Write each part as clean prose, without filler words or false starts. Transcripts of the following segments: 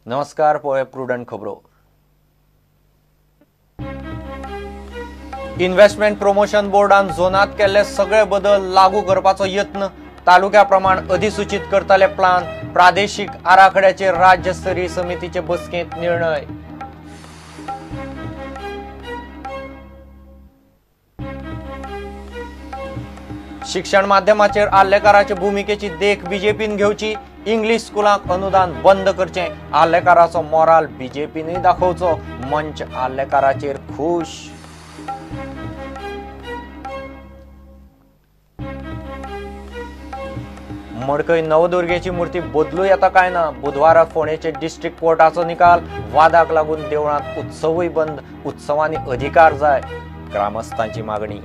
नमस्कार, पळय प्रुडंट खबरो. इन्व्हेस्टमेंट प्रमोशन बोर्डान झोनात केल्ले सगळे बदल लागू करपाचो यत्न. तालुक्या प्रमाण अधिसूचित करतले प्लान. प्रादेशिक आराखड्याचेर राज्यस्तरीय समितीचे बसकेंत निर्णय. शिक्षण माध्यमाचेर आर्लेकाराचे भुमिकेची देख बीजेपीन घेवची. इंग्लीश स्कुलांक अनुदान बंद करचें. आर्लेकाराचो मोराल बीजेपीनय दाखोवचो. मंच आर्लेकाराचेर खुश. मडकय नवदुर्गेची मूर्ती बदलू येता काय ना. बुधवारा फोंडेचे डिस्ट्रिक्ट कोर्टाचो निकाल. वादाक लागून देवळांत उत्सवूय बंद. उत्सवांनी अधिकार जाय, ग्रामस्थांची मागणी.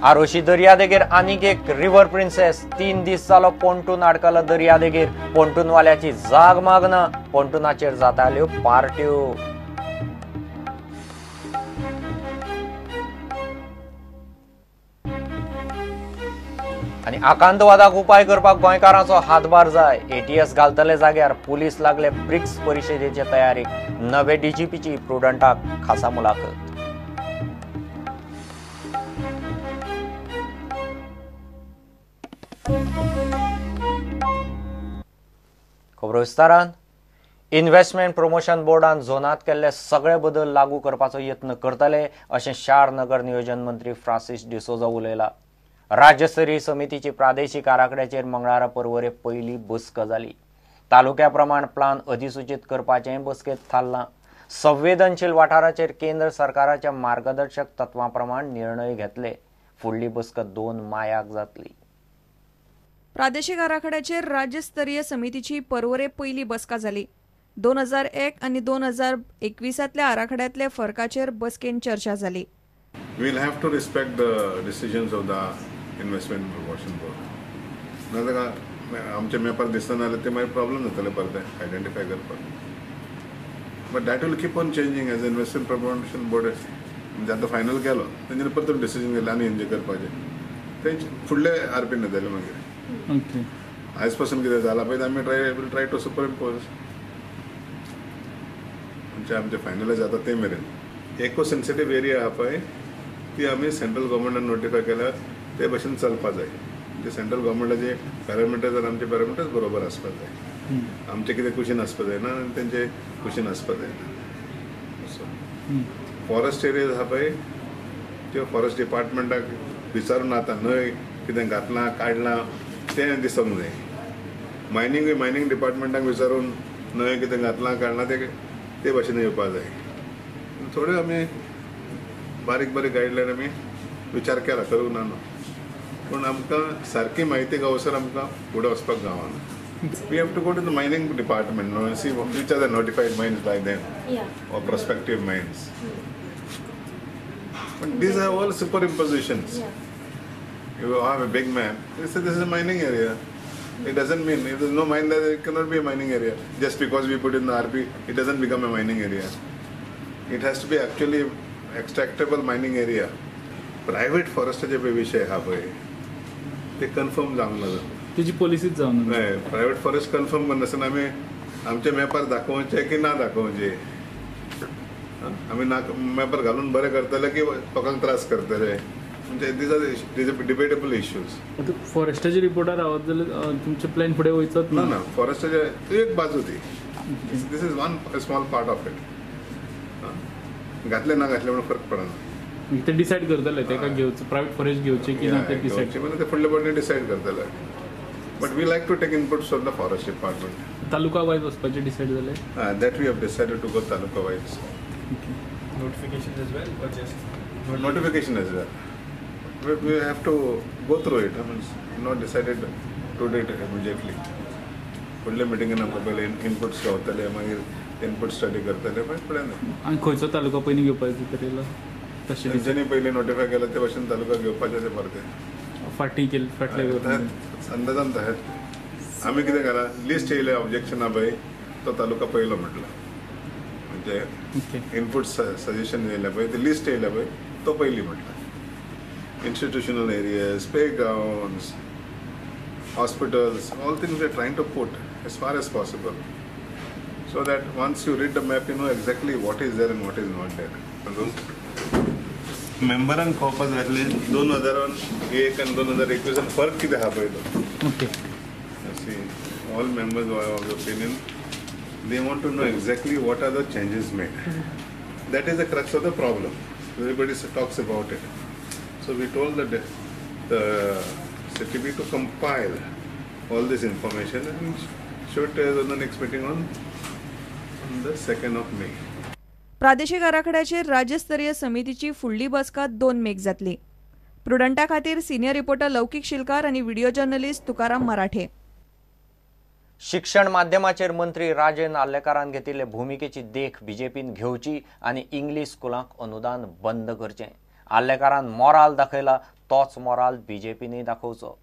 आरोशी दर्यादेगेर आनीक एक रिव्हर प्रिन्सेस. 3 दीस जालो पोंटून आडकला दर्यादेगेर. पोंटूनवाल्याची जाग मागना. पोंटूनाचेर जाताल्यो पार्ट्यो. आनी आकांतवादाक उपाय करपाक गोंयकारांचो हातभार जाय. एटीएस घालतले जाग्यार. पुलीस लागले ब्रिक्स परिशदेचे तयारीक. नवे डीजीपीची प्रुडंटाक खासा मुलाखत. खबरो विस्तारान. इन्व्हेस्टमेंट प्रमोशन बोर्डान झोनात केल्ले सगळे बदल लागू करपाचो यत्न करतले अशें शार नगर नियोजन मंत्री फ्रांसीस डिसोजा उलयला. राज्यस्तरीय समितीची प्रादेशिक आराखड्याचेर मंगळारा परवरे पयली बसका जाली. तालुक्या प्रमाण प्लान अधिसूचित करपाचेंय बसकेंत थारलां. संवेदनशील वाठाराचेर केंद्र सरकाराच्या मार्गदर्शक तत्वां प्रमाण निर्णय घेतले. फुडली बसका 2 मायाक जातली. प्रादेशिक आराखड्याचेर राज्यस्तरीय समितीची परवरे पयली बसका जाली. 2001 आनी 2021 आराखड्यांतले फरकाचेर बसकेन चर्चा जाली. We will have to respect the decisions of the investment promotion board. नाजाल्यार आमचे मॅपार दिसना जाल्यार ते मागीर प्रॉब्लम जातले परते आयडेंटिफाय करपाक. But that will keep on changing as investment promotion board म्हणजे आतां फायनल केलो तेंच्यांनी परतून डिसिजन घेतलें आनी एन्जॉय करपाचें ते फुडले आरपीन येतले मागीर. आयज पासून कितें जालां पळय आमी try will try to superimpose म्हणजे आमचें फायनलायज जाता ते मेरेन. एको सेन्सिटीव एरिया आहा पळय ती आमी सेंट्रल गव्हर्मेंटान नोटिफाय केल्या ते भशेन चलपा जाय. म्हणजे सेंट्रल गव्हर्मेंटाचे पॅरामिटर्स आनी आमचे पॅरामिटर्स बरोबर आसपा जाय. आमचे कितें कुशीन आसपा जायना आनी तेंचे कुशीन आसपा जायना. सो फॉरेस्ट एरियाज आहा पळय त्यो फॉरेस्ट डिपार्टमेंटाक विचारून आतां न्हय कितें घातलां काडलां तें दिसोंक जाय. मायनिंगूय मायनींग डिपार्टमेंटाक विचारून न्हय कितें घातलां काडलां ते ते भाशेन येवपा जाय. थोड्यो आमी बारीक बारीक गायडलायन आमी विचार केला, करूंक ना न्हू, पूण आमकां सारकी म्हायती गावसर आमकां फुडें वचपाक गावना. We have to go to the mining department no see which are the notified mines by them or prospective mines. But these are all superimpositions. You have a big map. You say this is a mining area. It doesn't mean if there is no mine there, it cannot be a mining area. Just because we put in the RP, it doesn't become a mining area. It has to be actually extractable mining area. Private फॉरेस्टाचे पळय विशय आहा पळय ते confirm जावंक ना. तेजी पॉलिसीच जावंक ना. प्रायवेट फॉरेस्ट कन्फर्म करनासतना आमी आमचे मॅपार दाखोवचे की ना दाखोवचे. आमी ना मॅपार घालून बरें करतले की लोकांक त्रास करतले. These are debatable issues. आतां फॉरेस्टाच्या रिपोर्टार रावत जाल्यार तुमचे प्लॅन फुडें वयचोच ना. ना, फॉरेस्टाचे एक बाजू ती. This is one small part of it. घातले ना घातले म्हणून फरक पडना. ते डिसायड करतले तेका घेवचो प्रायवेट फॉरेस्ट घेवचे की ना ते डिसायड म्हणजे ते फुडले फावटी डिसायड करतले. But we like to take inputs from the forest department. Taluka wise वचपाचें डिसायड जालें. That we have decided to go taluka wise. Notification as well or just notification as well. We have to go through it. I mean, not decided to do it immediately. फुडल्या मिटिंगेन आमकां पयलीं inputs गावतले, मागीर input study करतले, मागीर फुडें. आनी खंयचो तालुका पयलीं घेवपाचो तरी तशें तेंच्यांनी पयलीं नोटिफाय केलां ते भशेन तालुका घेवपाचें ते परते फाटीं केले फाटले अंदाजान तशेंच आमी कितें केलां लिस्ट येयलें ऑब्जेक्शना पळय तो तालुका पयलो म्हटला म्हणजे इनपुट सजेशन येयलें पळय ते लिस्ट येयलें पळय तो पयलीं म्हटला. Institutional areas, playgrounds, hospitals, all things we are trying to put as far as possible, so that once you read the map, you know exactly what is there and what is not there. मेंबरांक कळपाक जाय आसलें 2001 आनी 2021 फरक कितें आहा पळय तो. Okay. See, all members are of the opinion they want to know exactly what are the changes made. That is the crux of the problem. Everybody talks about it. So we told the CTB to compile all this information and show it on the next meeting on the 2nd of May. प्रादेशिक आराखड्याचेर राज्यस्तरीय समितीची फुडली बसका 2 मेक जातली. प्रुडंटा खातीर senior reporter लौकिक शिलकार आनी video journalist Tukaram मराठे. शिक्षण माध्यमाचेर मंत्री राजेंद्र आर्लेकारान घेतिल्ले भुमिकेची देख बीजेपीन घेवची आनी इंग्लीश स्कुलांक अनुदान बंद करचें. आर्लेकारान मोराल दाखयला तोच मोराल बीजेपीनय दाखोवचो.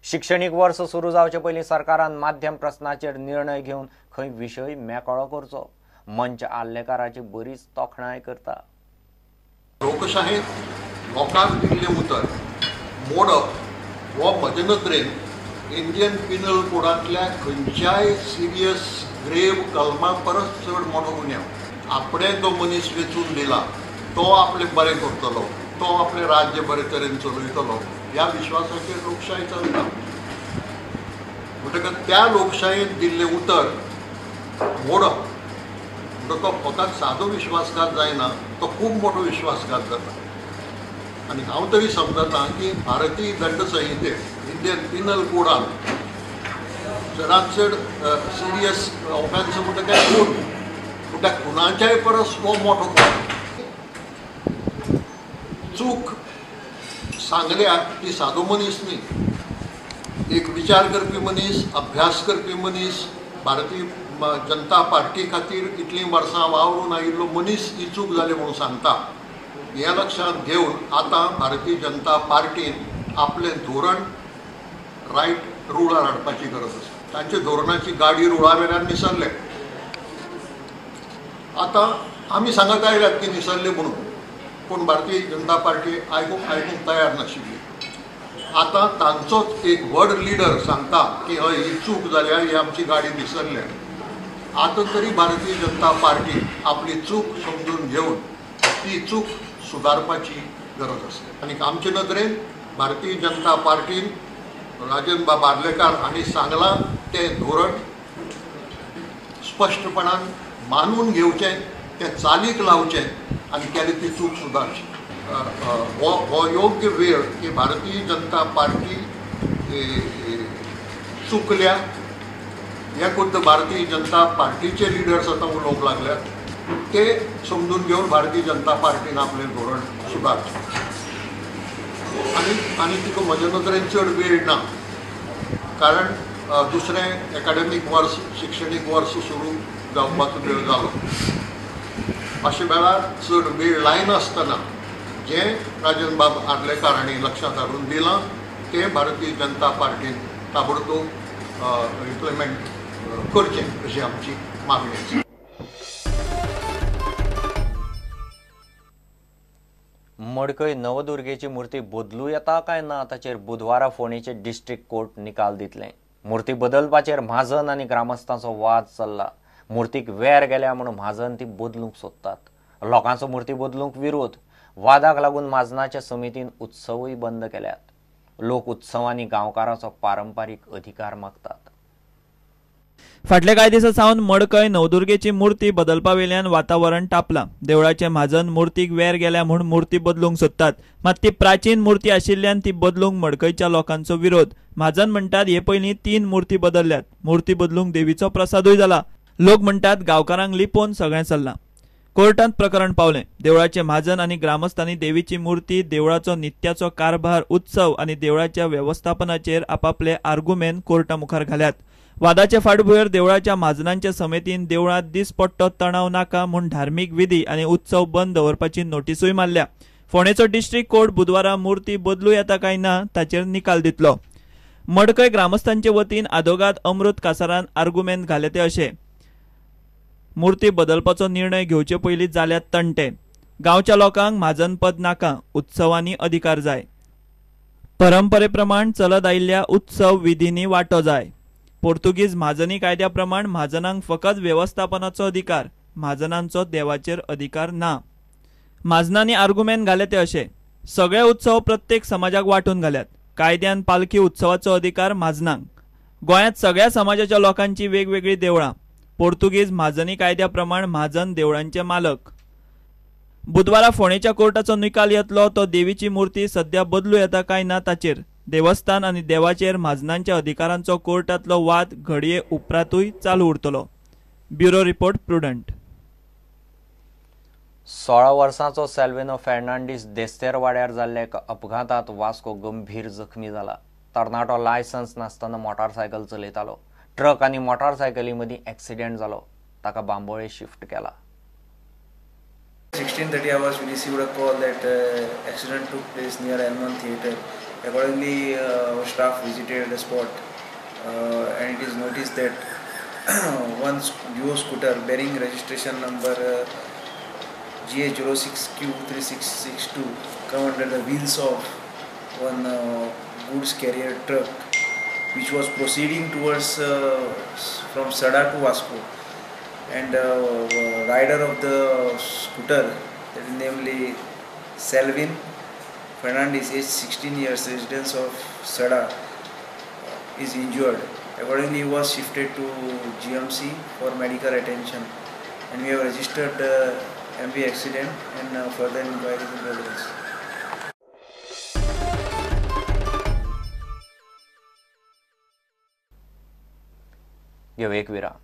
शिक्षणीक वर्स सुरू जावचे पयलीं सरकारान माध्यम प्रस्नाचेर निर्णय घेवन खंय विशय मेकळो करचो. मंच आर्लेकाराची बरीच तोखणाय करता. लोकशाहीत लोकांक दिल्लें उतर मोडप हो म्हजे नदरेन इंडियन पिनल कोडांतल्या खंयच्याय सिरियस ग्रेव कलमा परस चड मोठो गुन्यांव. आपणें जो मनीस वेंचून दिला तो आपलें बरें करतलो, तो आपलें राज्य बरे तरेन चलयतलो ह्या विश्वासाचेर लोकशाय चलता. म्हणटकच त्या लोकशायेन दिल्लें उतर मोडप म्हणटा तो फकत सादो विश्वासघात जायना, तो खूब मोठो विश्वासघात जाता. आनी हांव तरी समजता की भारतीय दंड संहितेत, इंडियन पिनल कोडान चडांत चड सिरियस ऑफेन्स म्हणटा काय खून, पूण त्या खुनाच्याय परस हो मोठो खून. चूक सांगल्या ती सादो मनीस न्ही, एक विचार करपी मनीस, अभ्यास करपी मनीस, भारतीय जनता पार्टी खातीर इतलीं वर्सां वावरून आयिल्लो मनीस ही चूक जाली म्हणून सांगता. हें लक्षांत घेवन आतां भारतीय जनता पार्टीन आपलें धोरण रायट रुळार हाडपाची गरज आसा. तांच्या धोरणाची गाडी रुळा वेल्यान निसरले. आतां आमी सांगत आयल्यात की निसरले म्हणून, पूण भारतीय जनता पार्टी आयकूंक तयार नाशिल्ली. आतां तांचोच एक व्हड लिडर सांगता की हय ही चूक जाल्या, ही आमची गाडी निसरल्या. आतां तरी भारतीय जनता पार्टी आपली चूक समजून घेवन ती चूक सुदारपाची गरज आसा. आनी आमचे नदरेन भारतीय जनता पार्टीन राजेंद्र बाब आर्लेकार हांणी सांगलां तें धोरण स्पश्टपणान मानून घेवचें, तें चालीक लावचें आनी केले ती चूक सुदारची. हो योग्य वेळ की भारतीय जनता पार्टी चुकल्या हे खुद्द भारतीय जनता पार्टीचे लिडर्स आतां उलोवंक लागल्यात, ते समजून घेवन भारतीय जनता पार्टीन आपलें धोरण सुदारचें. आनी आनी तिका म्हज्या नदरेन चड वेळ ना, कारण दुसरें एकाडेमीक वर्स, शिक्षणीक वर्स सुरू जावपाचो वेळ जालो. अशे वेळार चड वेळ लायनासतना जें राजेंद्र बाब आर्लेकार हांणी लक्षांत हाडून दिलां तें भारतीय जनता पार्टीन ताबडतोब इम्प्लिमेंट करचें अशी आमची मागणी आसा. मडकय नवदुर्गेची मूर्ती बदलू येता काय ना ताचेर बुधवारा फोंडेचे डिस्ट्रिक्ट कोर्ट निकाल दितले. मूर्ती बदलपाचेर म्हाजन आनी ग्रामस्थांचो वाद चल्ला. मूर्तीक वेर गेल्या म्हणून म्हाजन ती बदलूंक सोदतात. लोकांचो मूर्ती बदलूंक विरोध. वादाक लागून म्हाजनाच्या समितीन उत्सवूय बंद केल्यात. लोक उत्सवांनी गांवकाराचो पारंपारीक अधिकार मागतात. फाटल्या कांय दिसां सावन मडकय नवदुर्गेची मूर्ती बदलपा वेल्यान वातावरण तापलां. देवळाचे म्हाजन मूर्तीक वेर गेल्या म्हूण मूर्ती बदलूंक सोदतात, मात ती प्राचीन मूर्ती आशिल्ल्यान ती बदलूंक मडकयच्या लोकांचो विरोध. म्हाजन म्हणटात हे पयलीं 3 मूर्ती बदलल्यात. मूर्ती बदलूंक देवीचो प्रसादूय जाला. लोक म्हणटात गांवकारांक लिपोवन सगळें चल्लां. कोर्टांत प्रकरण पावलें. देवळाचे म्हाजन आनी ग्रामस्थांनी देवीची मूर्ती, देवळाचो नित्याचो कारभार, उत्सव आनी देवळाच्या वेवस्थापनाचेर आपापले आर्गुमेंत कोर्टा मुखार घाल्यात. वादाचे फाटभुंयेर देवळाच्या म्हाजनांच्या समितीन देवळांत दिसपट्टो तणाव नाका म्हूण धार्मीक विधी आनी उत्सव बंद दवरपाची नोटिसूय मारल्या. फोंडेचो डिस्ट्रिक्ट कोर्ट बुधवारा मूर्ती बदलू येता काय ना ताचेर निकाल दितलो. मडकय ग्रामस्थांचे वतीन आदोगाद अमृत कासारान आर्गुमेंत घाले ते अशे: मूर्ती बदलपाचो निर्णय घेवचे पयलीं जाल्यात तंटे. गांवच्या लोकांक म्हाजनपद नाका, उत्सवांनी अधिकार जाय. परंपरेप्रमाण चलत आयिल्ल्या उत्सव विधींनी वांटो जाय. पोर्तुगीज म्हाजनी कायद्या प्रमाण म्हाजनांक फकत वेवस्थापनाचो अधिकार, म्हाजनांचो देवाचेर अधिकार ना. म्हाजनांनी आर्गुमेंत घाले ते अशे, सगळे उत्सव प्रत्येक समाजाक वांटून घाल्यात. कायद्यान पालखी उत्सवाचो अधिकार म्हाजनांक. गोंयांत सगळ्या समाजाच्या लोकांची वेगवेगळी देवळां. पोर्तुगीज म्हाजनी कायद्या प्रमाण म्हाजन देवळांचे मालक. बुधवारा फोंडेच्या कोर्टाचो निकाल येतलो तो देवीची मूर्ती सध्या बदलू येता काय ना ताचेर. देवस्थान आनी देवाचेर म्हाजनांच्या अधिकारांचो कोर्टांतलो वाद घडये उपरांतूय चालू उरतलो. Bureau report, Prudent. 16 वर्सांचो सेल्विनो फेर्नांडीस देस्तेरवाड्यार जाल्ल्या एका अपघातांत वास्को गंभीर जखमी जाला. तरणाटो लायसन्स नासतना मोटारसायकल चलयतालो. ट्रक आनी मोटारसायकली मदीं एक्सिडेंट जालो. ताका बांबोळे शिफ्ट केला. 16:30 hours we received a call that accident took place near Almond Theatre. Accordingly, our staff visited the spot and it is noticed that one Duo scooter bearing registration number GA06Q3662 come under the wheels of one goods carrier truck which was proceeding towards from Sada to Vasco, and rider of the scooter, that is namely Selvin Fernandez, age 16 years, residence of Sada, is injured. Accordingly, he was shifted to GMC for medical attention, and we have registered MV accident and further inquiry is in progress. घेऊ एक विराम.